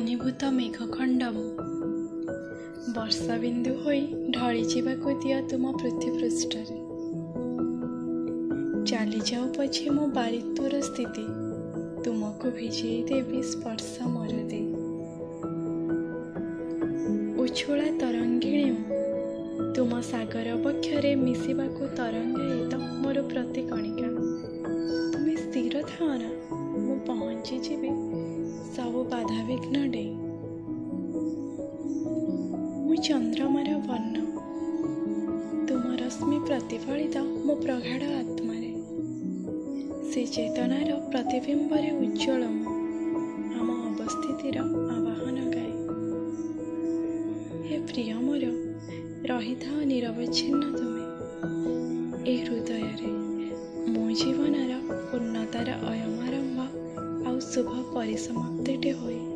ଘନୀଭୂତ ମେଘଖଣ୍ଡ ମୁଁ। ବର୍ଷା ବିନ୍ଦୁ ହୋଇ ଢଳିଯିବାକୁ ଦିଅ ତୁମ ପୃଥିବୀପୃଷ୍ଠରେ। ଚାଲିଯାଉ ପଛେ ମୋ ବାରିତ୍ୱର ସ୍ଥିତି, ତୁମକୁ ଭିଜେଇ ଦେବି ସ୍ପର୍ଶ ମୋର ଦେଇ। ଉଛୁଳା ତରଙ୍ଗିଣୀ ମୁଁ, ତୁମ ସାଗର ବକ୍ଷରେ ମିଶିବାକୁ ତରଙ୍ଗାୟିତ ମୋର ପ୍ରତି କଣିକା। ତୁମେ ସ୍ଥିର ଥାଅ ନା, ମୁଁ ପହଞ୍ଚିଯିବି ସବୁ ବାଧାବିଘ୍ନ ଡେଇଁ। ମୁଁ ଚନ୍ଦ୍ରମାର ବର୍ଣ୍ଣ, ତୁମ ରଶ୍ମି ପ୍ରତିଫଳିତ ମୋ ପ୍ରଗାଢ଼ ଆତ୍ମାରେ। ସେ ଚେତନାର ପ୍ରତିବିମ୍ବରେ ଉଜ୍ଜ୍ୱଳ ମୁଁ, ଆମ ଅବସ୍ଥିତିର ଆବାହନ ଗାଏ। ହେ ପ୍ରିୟ ମୋର, ରହିଥାଅ ନିରବଚ୍ଛିନ୍ନ ତୁମେ ଏ ହୃଦୟରେ, ମୋ ଜୀବନର ପୂର୍ଣ୍ଣତାର ଅୟମାରମ୍ଭ ଆଉ ଶୁଭ ପରିସମାପ୍ତିଟି ହୋଇ।